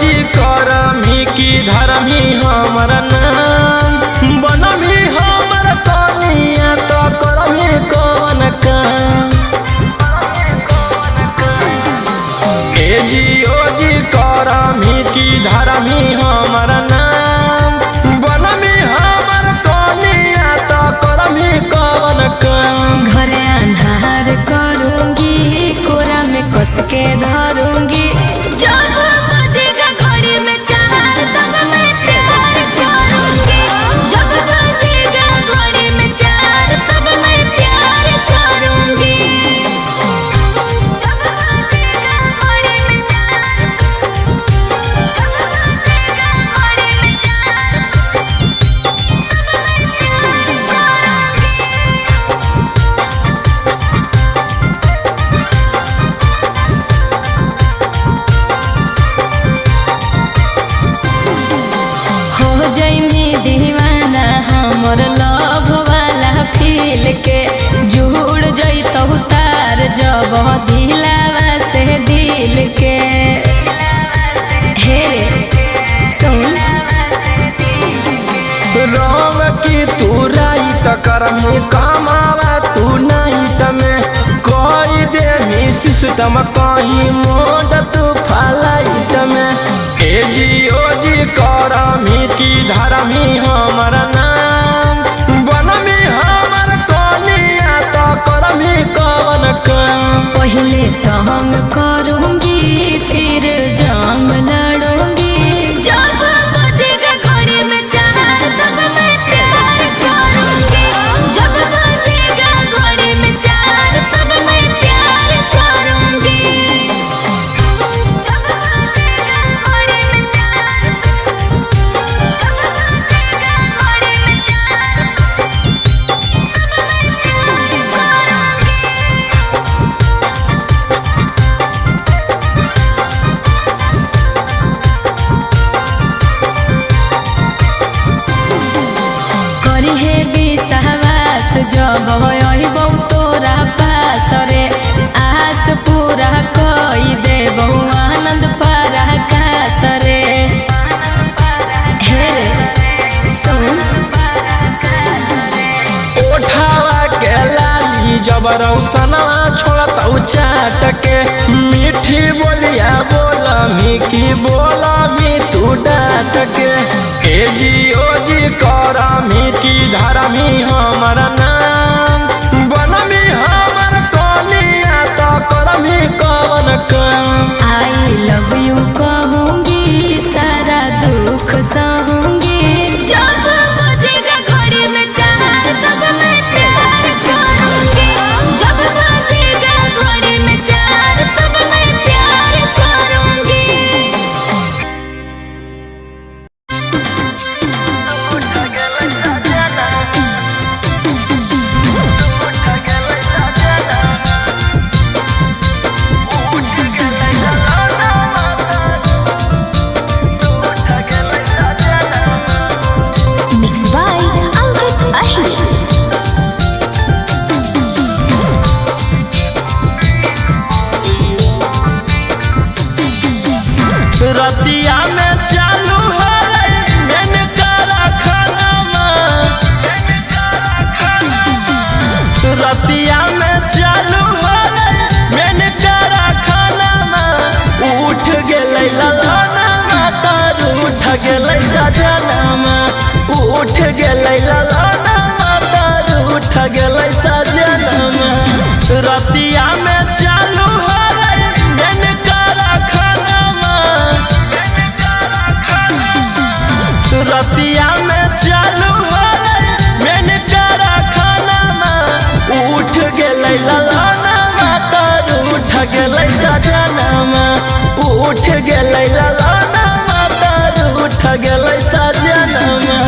जी करमी की धरमी हमर नाम बनमी हमर कनिया त करमी कवन काम। ए जी ओ जी करमी की धरमी हमर नाम बनमी हमर कनिया त करमी कवन काम। घर अन्हार करूंगी, कोरा में कस के धरूंगी। जब बजेगा घड़ी में चार तब मैं प्यार करूंगी। जब बजेगा घड़ी में चार तब मैं प्यार करूंगी। जब बजेगा घड़ी में चार, जब बजेगा घड़ी में चार, तब मैं प्यार करूंगी। हो जइमी दीवाना हमर लव वाला फील के, जुड़ जइतौ तार जब दिलावा से दिल के। हे रे सुन, राम की तू राइत करमी कमावा तू नाइट में कोई देमी सिस्टम कहीं मोड तू फलाइट में। ए जी ओ जी करमी की धरमी हमर नाम बनमी हमर कनिया त करमी कवन काम। पहले तंग करूंगी फिर जंग लड़ूंगी। जब बजेगा घड़ी में चार तब मैं प्यार करूंगी। जब बजेगा घड़ी में चार तब मैं प्यार करूंगी। जब बजेगा घड़ी में चार, जब बजेगा घड़ी में चार, तब मैं प्यार करूंगी। करिहे विश्वास जब अइबौ तोरा पास रे, आस पूरा कई देबौ आनंद पराकाश रे। हे रे सुन, ओठावा के लाली जब रौसनवा छोड़तौ चाट के मीठी बोलिया बोलमी की बोलमी तू डांट के। ए जी ओ जी करमी की धरमी हमर नाम बनमी हमर कनिया त करमी कवन काम। I love you कहूंगी, सारा दुख सहूंगी। जब बजेगा घड़ी में चार तब मैं प्यार करूंगी। जब बजेगा घड़ी में चार तब मैं प्यार करूंगी। Mix by Ankit Ahir. Ratia में चालू होलै मेन कारखानामा। रतिया में चालू होलै मेन कारखानामा। उठ गेलै ललनामा तार उठ गेलै सजनामा। उठ गेलै ललनामा तार उठ गेलै सजनामा। रतिया में चालू होलै मेन कारखानामा। रतिया में चालू होलै मेन कारखानामा। उठ गेलै ललनामा तार उठ गेलै सजनामा। उठ गेलै ललनामा तार उठ गेलै सजनामा।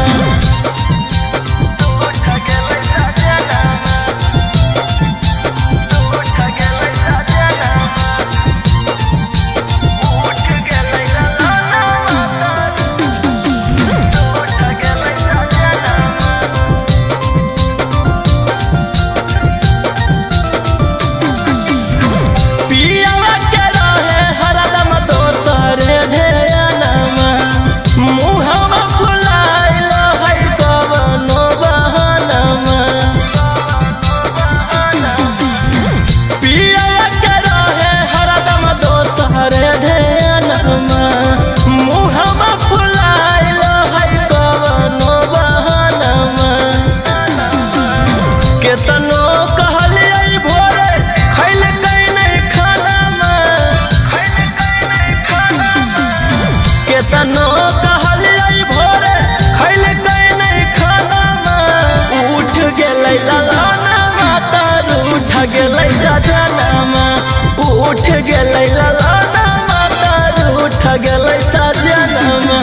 पिया केतनो कहलियै भोरे खैल कै नहीं खाना उठ गेलै ललना माता उठ गेलै सजनमा उठ गेलै ललना माता उठ गेलै सजनमा।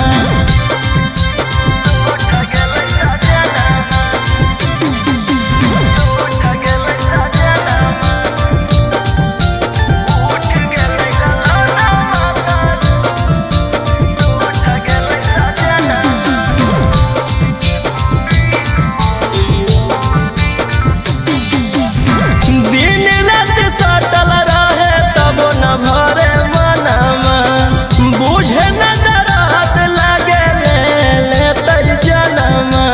दिन रात सटल रहे तब न भरे मनमा बुझे न दरात लागे ले लेतै जनमा।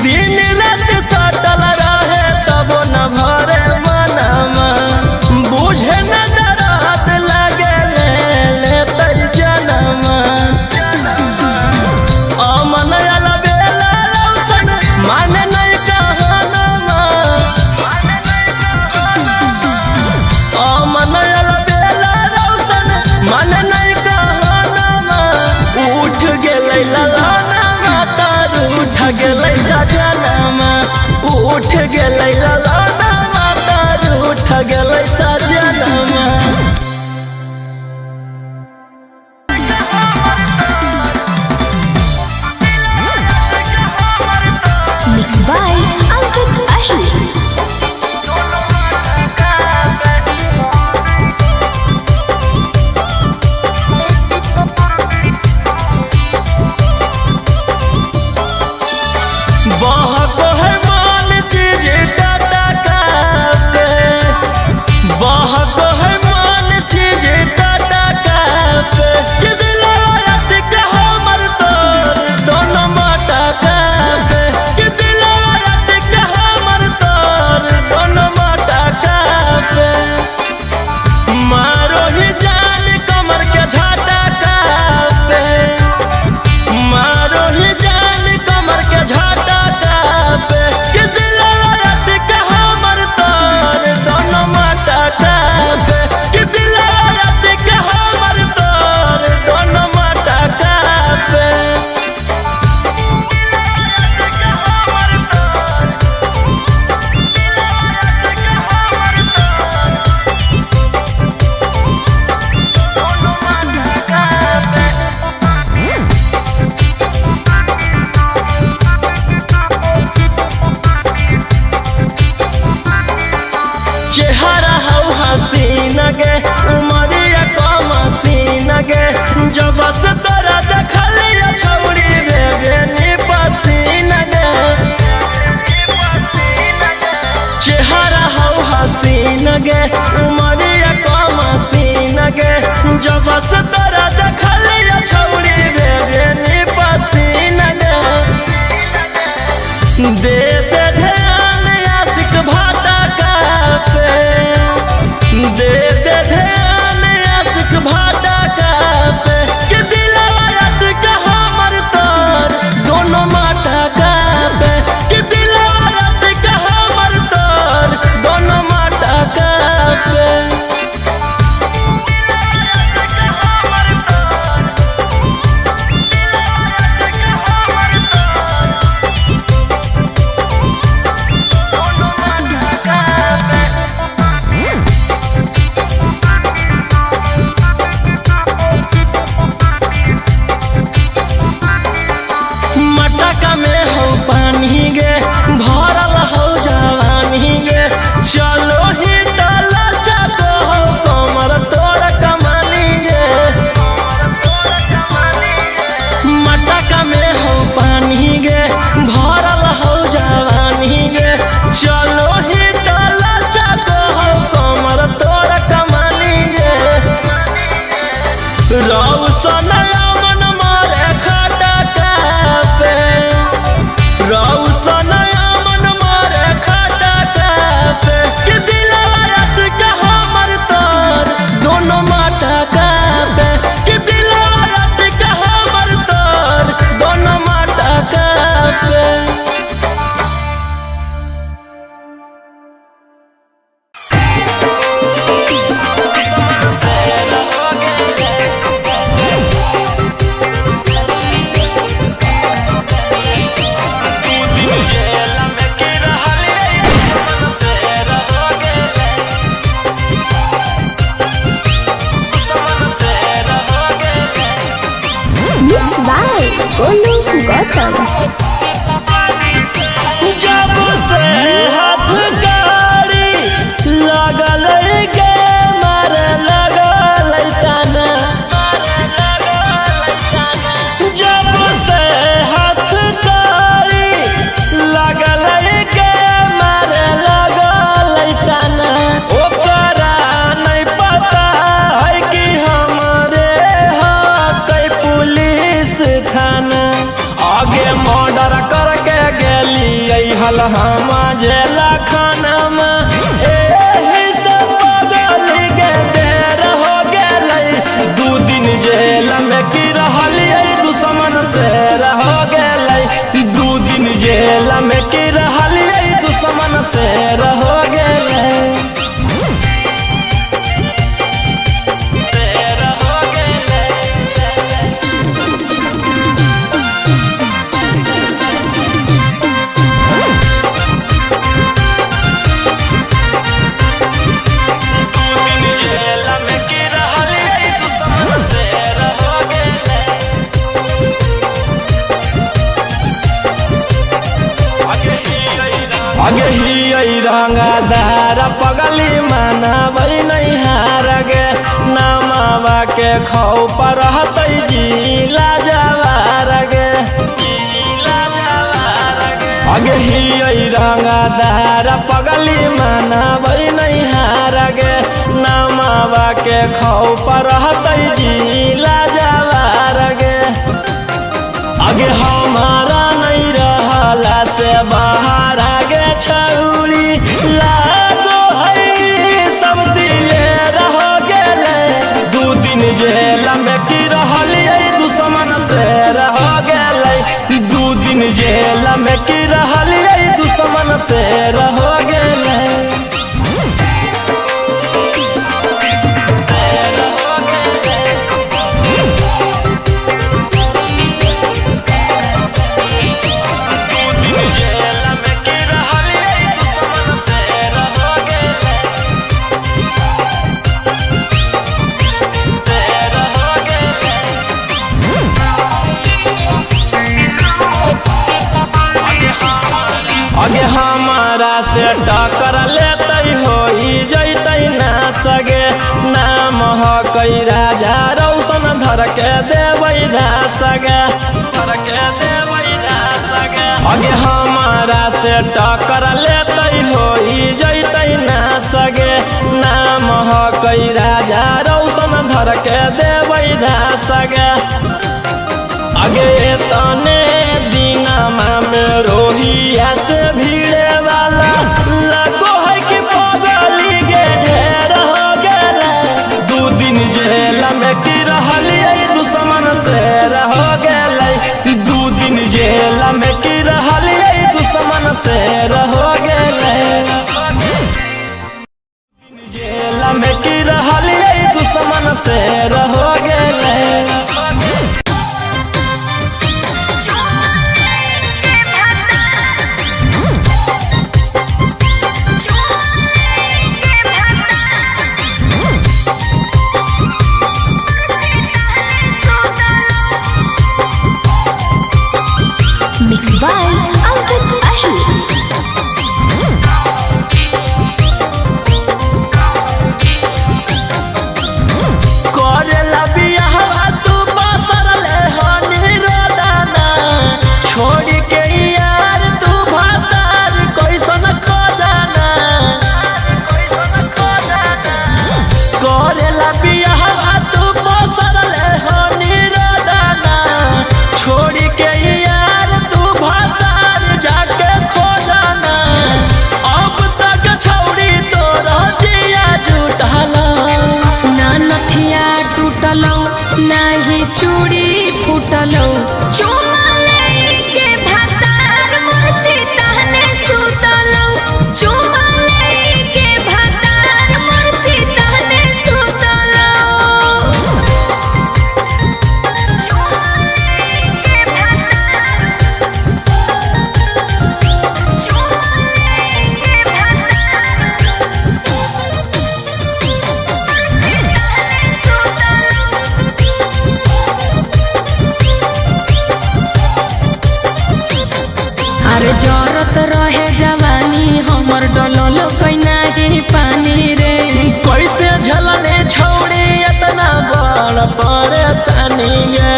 दिन रात सटल रहे तब न भरे मनमा बुझे न दरात लागे ले लेतै जनमा। अमन अलबेला रौशन माने नहीं कहनमा अमन अलबेला रौशन माने नहीं कहनमा उठ गेलै ललना माता उठ गेलै सजनमा उठ गेलै ललना माता उठ गेलै सजनमा। मिक्स बाय अंकित अहिर। बहको है मान चीज टाटा कापे बहको है मान चीज टाटा कापे कि दिलवा के हमर तोर दोनों माटा कापे कि दिलवा के हमर तोर दोनों माटा कापे। मारो ही जान कमर के झाटा कापे मारो ही जान कमर के झाटा कापे कि दिलवा के हमर तोर दोनों माटा कापे कि दिलवा के हमर तोर दोनों माटा कापे। चेहरा हौ हसीन गे उमरिया कम हसीन गे जब से तोरा देखलिया छौड़ी बेगनी पसीन गे। चेहरा हौ हसीन गे उमरिया कम हसीन गे जब से तोरा देखलिया छौड़ी बेगनी पसीन गे। दे दे ध्यान आशिक भाटा कापे दे दे ध्यान आशिक भाटा कापे कि दिलवा के हमर तोर दोनों माटा कापे कि दिलवा के हमर तोर दोनों माटा कापे। मटका में हो पानी गे भरल हो जवानी गे चलो ही तला जातो हो कमर तोड़ कमानी गे। मटका में हो पानी गे भरल हो जवानी गे चलो ही तला जातो हो कमर तोड़ कमानी गे। रौशन अमन मारे खाटा कापे रौशन अमन मारे खाटा कापे कि दिलवा के हमर तोर दोनों माटा कापे कि दिलवा के हमर तोर दोनों माटा कापे। गोलू गौतम। जब से हाथ गाड़ी लगल गे मारे लगल ताना, जब से हाथ गाड़ी लगल गे मारे लगल ताना, ओकरा नहीं पता है कि हमरे हकै पुलिस थाना। आगे मर्डर करके गेली हल हम जेला खाना में, एही से पगल के देर हो गेलै। 2 दिन जेल में की रहलियै दुश्मन से रह गेलै, 2 दिन जेल में की रहलियै दुश्मन से रह गेलै। जेल में की रहलियै दुश्मन से रह गेलै। आगे ही रंगादार पगली मानबै नहीं हार गे, नामावा के खौ पर रहतै जिला जवार गे। आगे ही रंगादार पगली मानबै नहीं हार गे, नामावा के खौ पर रहतै जिला जवार गे। आगे हमारा नहीं रहला से बाहर आगे छौरी लागो है सब दिले रह गेलै। 2 दिन जेल में की रहलियै दुश्मन से रह गेलै, 2 दिन जेल में की रहलियै दुश्मन से रह गेलै। जेल में की रहलियै दुश्मन से रह गेलै, से रह गेलै। आगे हमारा से टक्कर लेतै होई जैतै ना सगे, नाम हकै राजा रौशन धर के देबै सगे, धर के देबै सगे। आगे हमारा से टक्कर लेतै होई जैतै ना सगे, नाम हकै राजा रौशन धर के देबै सगे। आगे तने दिनमा में रोहिया से भीड़े वाला लगो है कि पगली गे ढेर हो गेलै। 2 दिन जेल में की रहलियै दुश्मन से रह गेलै, 2 दिन जेल में की रहलियै दुश्मन से रह गेलै। जेल में की रहलियै दुश्मन से रह गेलै। Mix by Ankit Ahir. करेला बियाहवा तू परेशानी गे।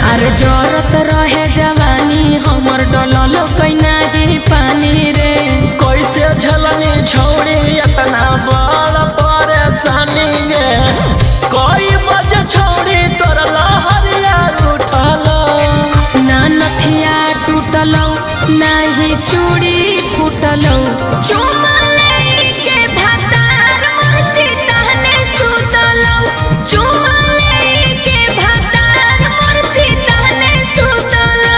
अरे जरत रहे जवानी हमर डलल कैना पानी रे। कैसे झलनी छौड़ी इतना बड़ परेशानी गे। कोई बजे छौड़ी तोर लहरिया उठल। ना नथिया टूटलौ नाही चूड़ी फूटलौ। चुमा लेके भातार मोर चिताने सुतलौ। चुमा लेके भातार मोर चिताने सुतलौ।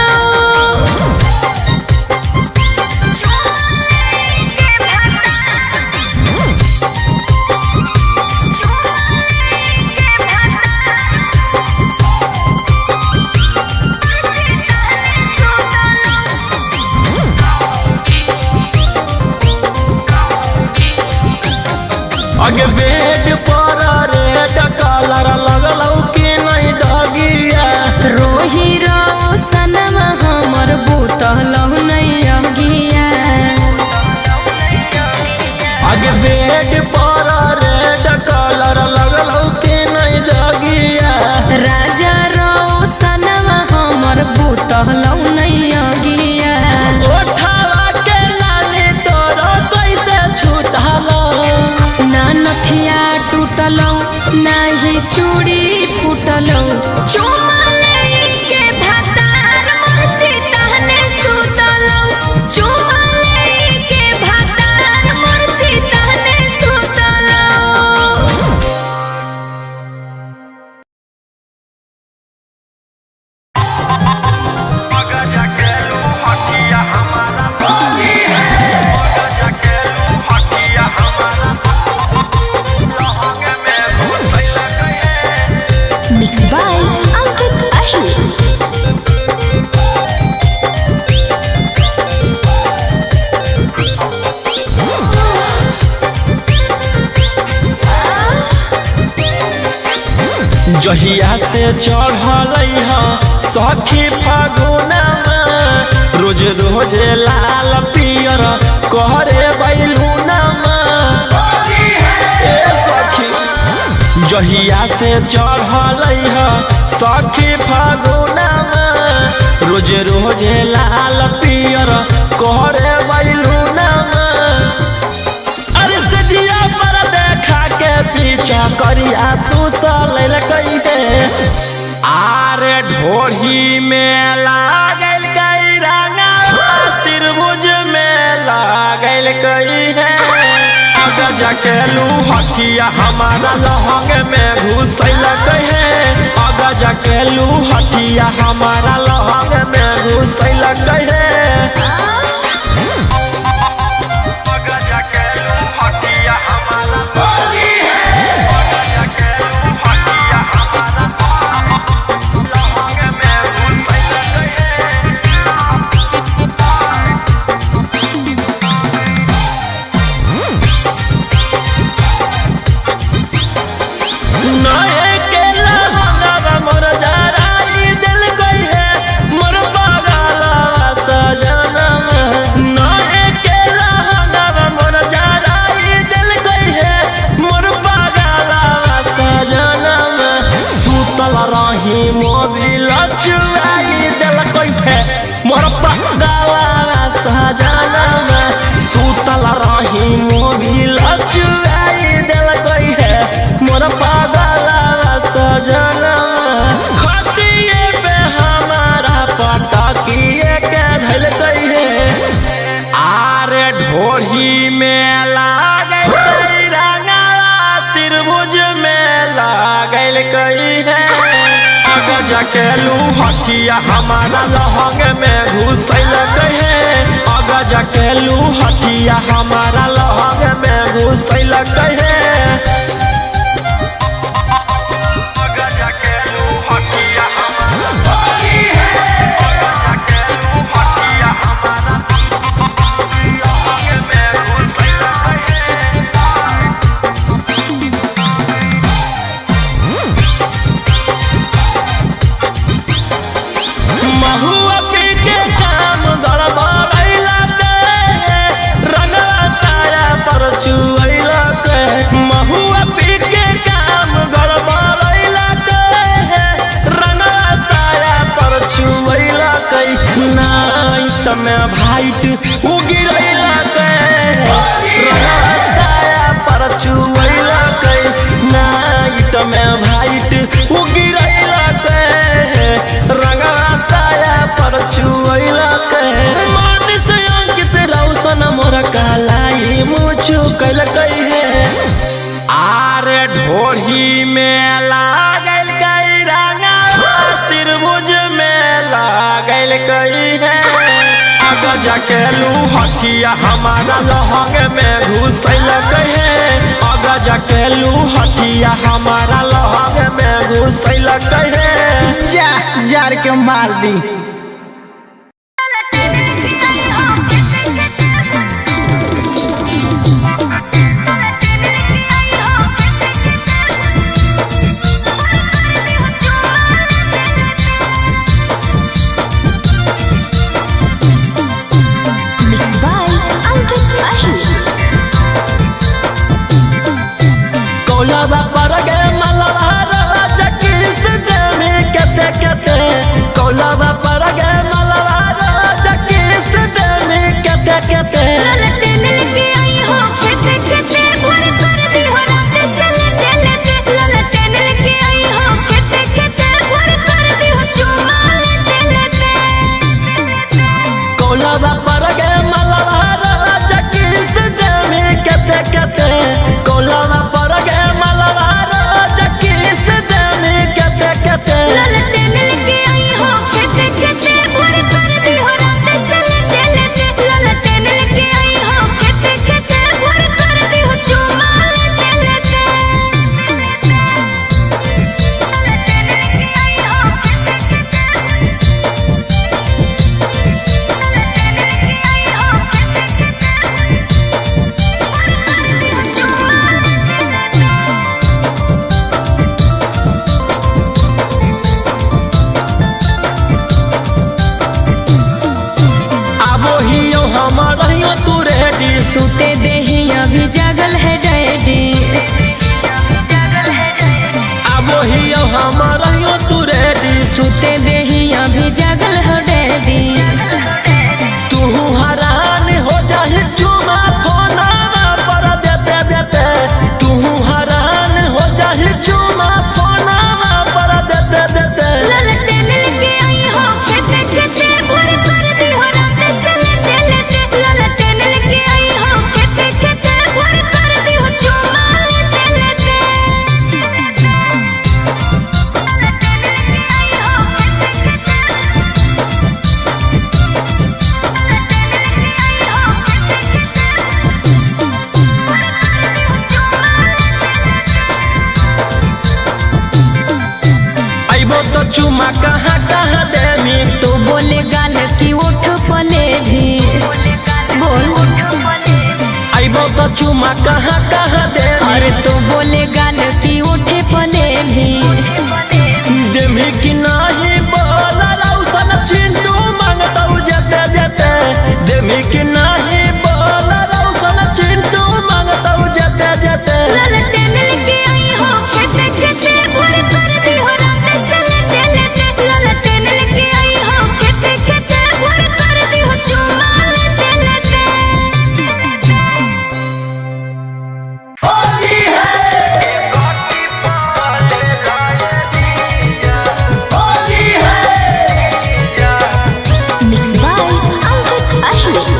अगे बेड पर रेड कलर लगलौ कि नहीं दगिया। रोही रोशनमा हमर बुतलौ नहीं अगिया। अगे बेड पर रेड कलर लगलौ कि नहीं दगिया। राजा रोशनमा हमर बुतलौ नहीं अगिया। ओठवा के लाली तोरो कैसे छूटलौ। ना नथिया टूटलौ नाही चूड़ी फूटलौ। चुमा लेके भातार मोर चिताने सुतलौ। चुमा लेके भातार मोर चिताने सुतलौ। Mix by Ankit Ahir. जहिया से चढ़ल ह सखी फागुनमा रोज रोज लाल पियर कहरे बैलूनमा। ए सखी जहिया से चढ़ल ह सखी फागुनमा रोज रोज लाल पियर कहरे बैलूनमा। अरे सजिया पर देखा के पीछा करिया फूसल हे। आरे ढोढ़ी में लागल कई रंगा त्रिभुज में लागल कई है। अगर जाके लू हकिया हमारा लहंग में घुसल है। अगर जाके लू हकिया हमारा लहंग में घुसल है। नए के लहंगा मोर जराई दिल गई है मोर बगलवा सजनम। नए के लहंगा मोर जराई दिल गई है मोर बगलवा सजनम। सुतल रही मोबिल चुराई दिल गई है मोर बगलवा सजनम। सुतल रही मोबिल चुराई दिल गई है मोर पागलवा सजनम। खतिए पे हमारा पटकिए के धइल गई है। आरे ढोढ़ी में लागल कई रंगवा त्रिभुज में लागल कई है। अगर जाके लू हकिया हमारा लहंग में घुसल है। अगर जाके लू हकिया हमारा लहंग में घुसल है। महुआ पी के काम गड़बड़ैला के रंगवा साया पर चुअइला के। कैल कई है। आरे ढोढ़ी में लागल कई रंगा त्रिभुज में लागल कई है। अगर जाके लू हथिया हमारा लहंग में घुसल कई है। अगर जाके लू हथिया हमारा लहंग में घुसल कई है। जा जार के मार दी। Mixed by Ankit Ahir. कौलवा पर गे मलवा राजा किस देवी कते कते। कौलवा पर गे मलवा राजा किस देवी कते कते। ललटेन लेके आई हो खेते खेते भोर कर दी हो रात से लेते लेते। ललटेन लेके आई हो खेते खेते भोर कर दी हो चुमा लेते लेते। कौलवा पर गे मलवा राजा किस देवी कते कते। कौलवा पर गे मलवा राजा किस देवी कते कते। ललटेन लेके आई हो खेते खेते भोर कर दी हो रात से लेते लेते। ललटेन लेके आई हो खेते खेते भोर कर दी हो चुमा लेते लेते। ललटेन लेके आई हो खेते खेते। ललटेन लेके आई हो खेते खेते भोर कर दी हो चुमा लेते लेते। आबो हियो हमर रहियो तू रेडी। सूते देही अभी जागल है डैडी। आबो हियो हमर रहियो तू रेडी। सूते देही अभी जागल है डैडी। तू हरान हो जाहि चुमा फोना पर देते देते। तू हरान हो जाहि चुमा फोना पर देते देते। ललटेन लेके आई हो खेते खेते भोर कर दी हो रात से लेते लेते। ललटेन लेके आई हो खेते खेते भोर कर दी हो चुमा लेते लेते। ललटेन लेके आई हो खेते खेते। ललटेन लेके आई हो खेते खेते भोर कर दी हो चुमा लेते लेते। अइबो तो चुमा कहाँ कहाँ देमी। तो बोले गाल की ओठ पले भी बोल। अइबो तो चुमा कहाँ कहाँ देमी। अरे तो बोले गाल की ओठे पले भी। देमी कि नाही बोल रौसन चिंटू मांगतौ जते जते। देमी कि नाही बोल रौसन चिंटू मांगतौ जते जते। ललटेन लेके आई हो खेते खेते भोर कर दी हो रात से लेते लेते। ललटेन लेके आई हो खेते खेते भोर कर दी हो चुमा लेते लेते। Mixed by Ankit Ahir.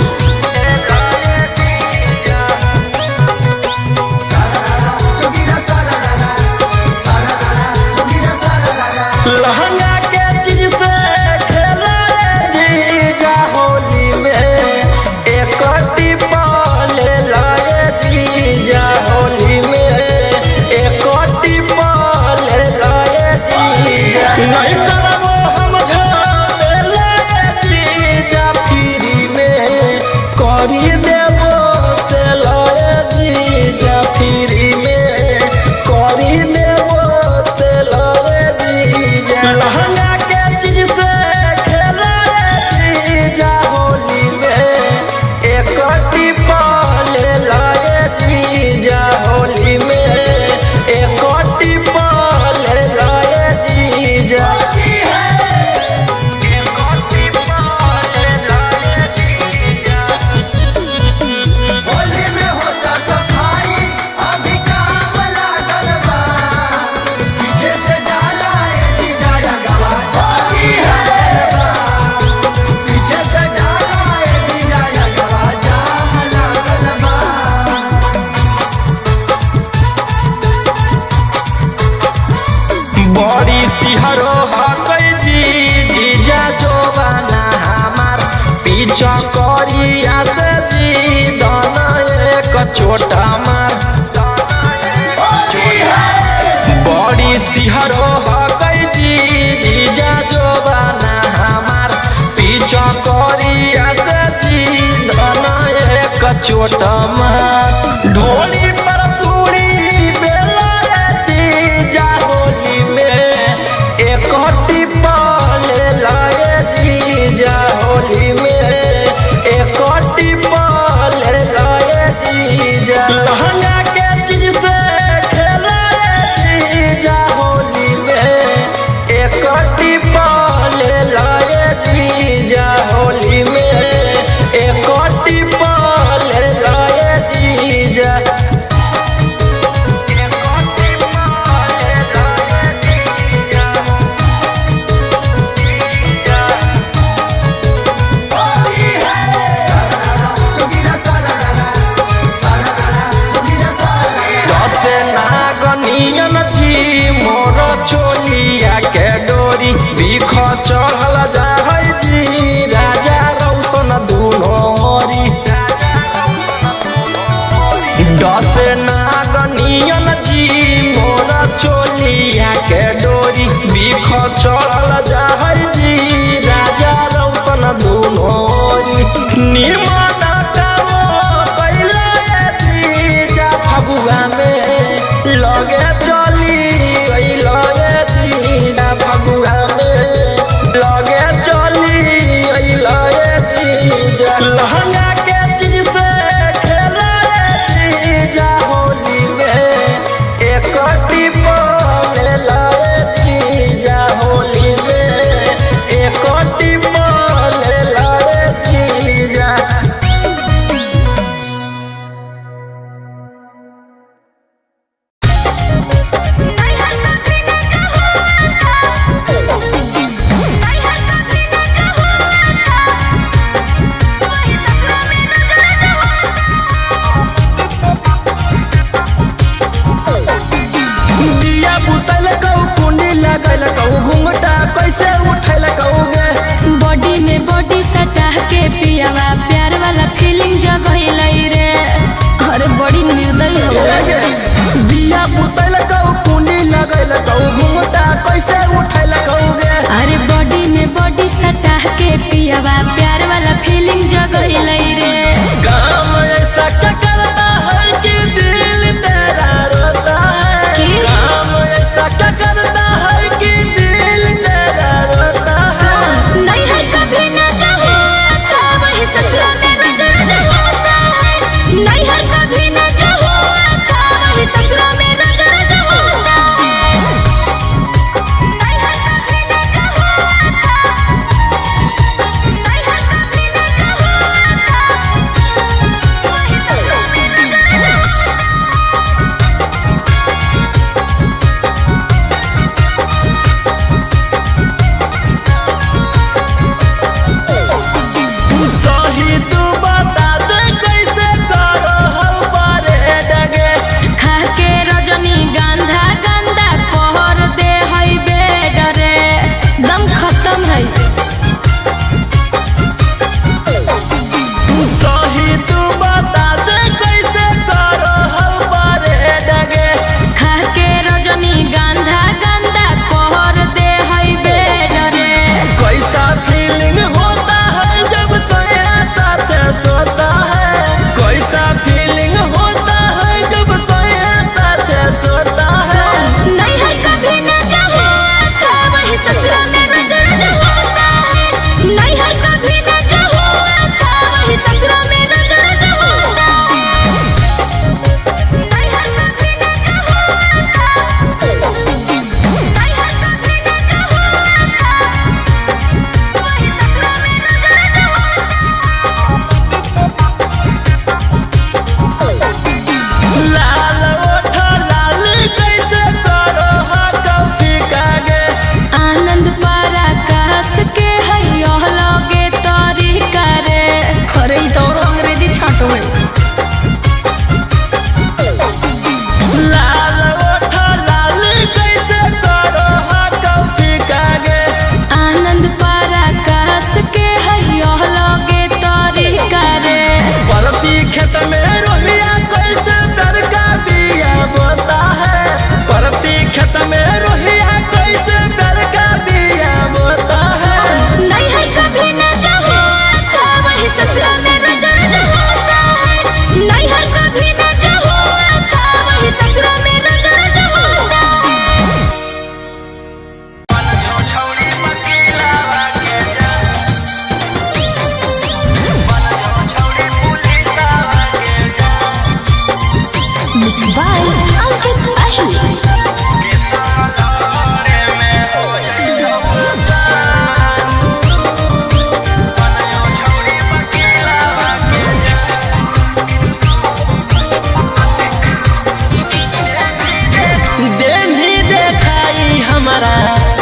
चोट मार। ढोली पर पूरी बेला जीजा होली में एक टिप्पा ले लाए जीजा होली में एक टिप्पा ले लाए जीजा। लहंगा के चीज से खेला जीजा होली में एक टिप्पा ले लाए जीजा होली में एक टिप्पा ले लाए जीजा। एक टिप्पा ले लाए जीजा। दस नागनियन जी मोर चोलिया के डोरी बिख चढ़ल जाहै जी राजा रौशन दुनोरी। दस नागनियन जी मोर चोलिया के डोरी बिख चढ़ल जाहै जी राजा रौशन दुनोरी। निमन काम कैला जीजा फगुआ में लगे चली अइला जीजा फगुआ में लगे चली अइला जीजा। लहंगा के चीज से खेला जीजा होली में एक टिप्पा ले लाए जीजा होली में एक टिप्पा ले लाए जीजा। Mix by Ankit Ahir. देनी देखाई हमारा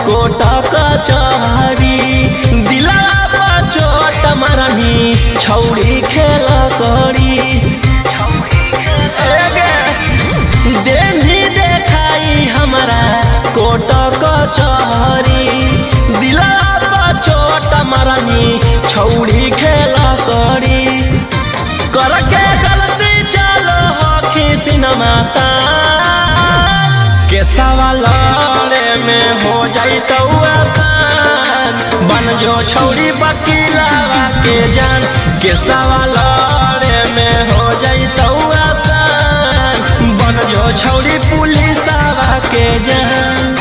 कोट कचहरी, दिला पर चोट मारनी छौड़ी खेल करी। एगे, देनी देखाई हमारा कोट कचहरी, दिला पर चोट मारनी छौड़ी खेल करी। करके गलती चलो हखी सिनेमा के सवाल लड़े में हो जाई तो आसान, बन जो छौड़ी बकीलावा के जान। के सवाल लड़े में हो जाई तो आसान, बन जो छौड़ी पुलिसवा के जान।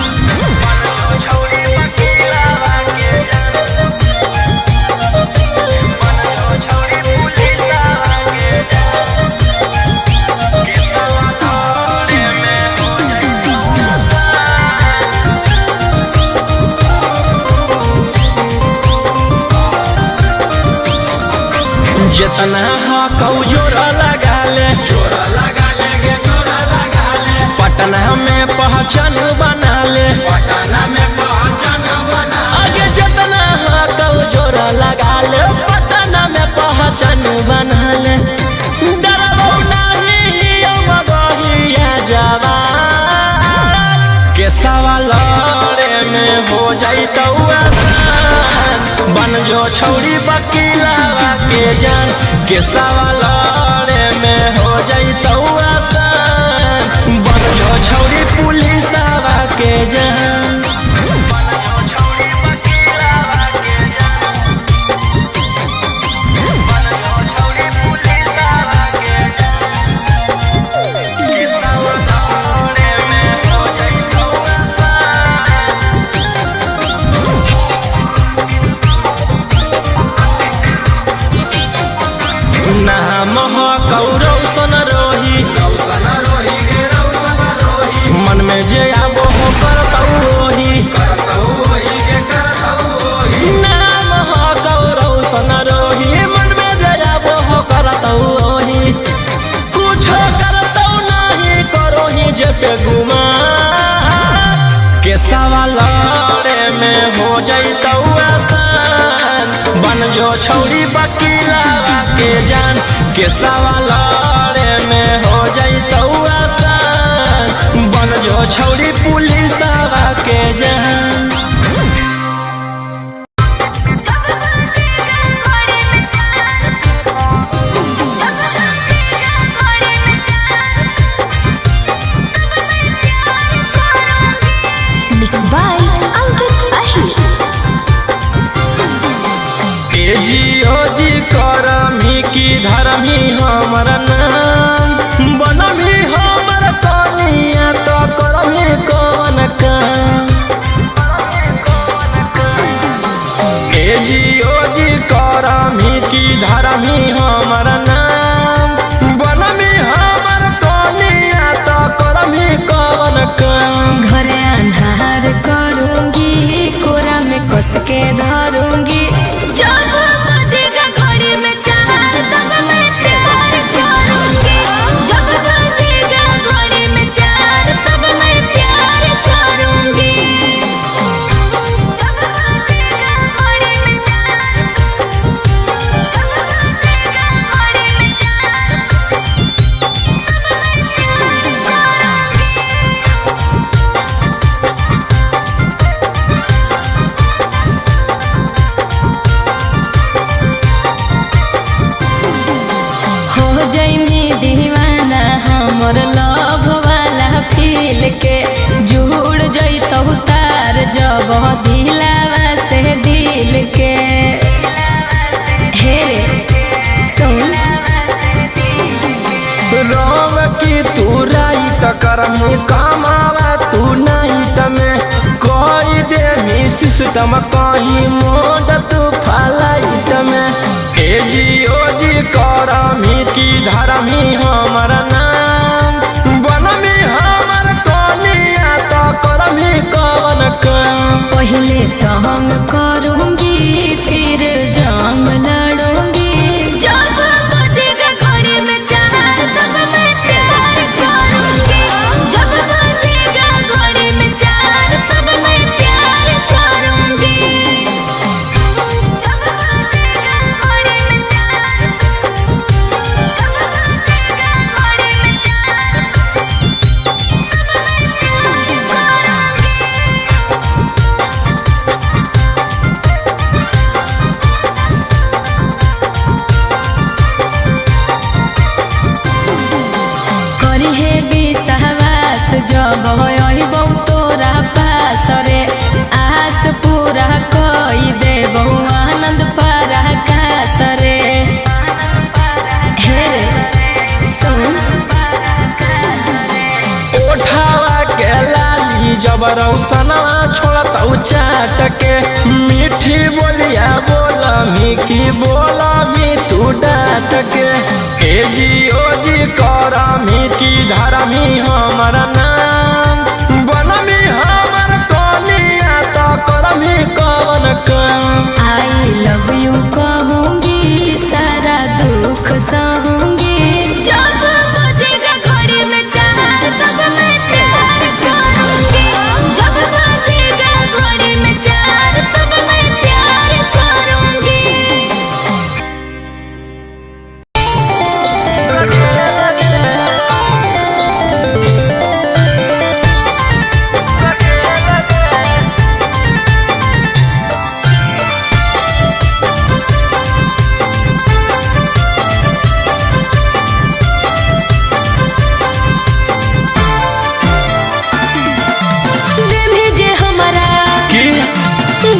जितना हकौ जोरा लगा ले, पटना में पहचान बना ले। आगे जितना हकौ जोरा लगा ले, पटना में पहचान बना ले। डरबौ नाही मगहिया जवान के सवाल लड़े में हो जाई तो आसान, बन जो छौड़ी बकीलावा के जान। के सवाल लड़े में हो जाई तो आसान, बन जो छौड़ी पुलिसवा के जान। नाम हो रौशन रोही, मन में जे आबो हो करतौ ओही। नाम हो रौशन रोही, मन में जे आबो हो करतौ ओही। कुछो करतौ नाही करोही जे पे गुमान के सवाल लड़े में हो जैतौ आसान, बन जो छौड़ी बकीलावा के जान। के सवाल लड़े में हो जैतौ आसान, बन जो छौड़ी पुलिसवा के जान। Mix by Ankit Ahir. ए जी ओ जी करमी की धर्मी हमर नाम, बनमी हमर कनिया तो करमी कौन काम। ए जी ओ जी करमी की धर्मी हमर नाम, बनमी हमर कनिया तो करमी कौन काम। घरे अन्हार करूंगी, कोरा में कस के धरूंगी, जब बजेगा घड़ी में चार तब मैं प्यार करूंगी। जब बजेगा घड़ी में चार तब मैं प्यार करूंगी। जब बजेगा घड़ी में चार, जब बजेगा घड़ी में चार, तब मैं प्यार करूंगी। हो जइमी दीवाना हमर लव वाला फील के, जुड़ जइतौ तार जब दिलावा से दिल के। हे रे सुन, राम की तू राइट करमी कमावा तू नाइट में, कोई देमी सिस्टम कहीं मोड तू फलाइट में। ए जी ओ जी करमी की धर्मी हमर नाम, तब अइबौ तोरा पास रे। आस पूरा कई देबौ आनंद पराकाश रे। हे रे सुन। ओठावा के लाली जब रौसनवा छोड़तौ चाट के, मीठी बोलिया बोलमी की बोलमी तू डाट के। ए जी ओ जी करमी की धरमी हमर नाम, बनमी हमर कनिया त करमी कवन काम। I love you कहूँगी, सारा दुख सहूंगी। जब बजेगा घड़ी में चार तब मैं प्यार करूँगी। जब बजेगा घड़ी में चार तब मैं प्यार करूँगी। देवी जे हमारा की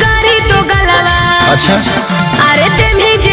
गाड़ी तो गलवा। अच्छा। अरे देवी जे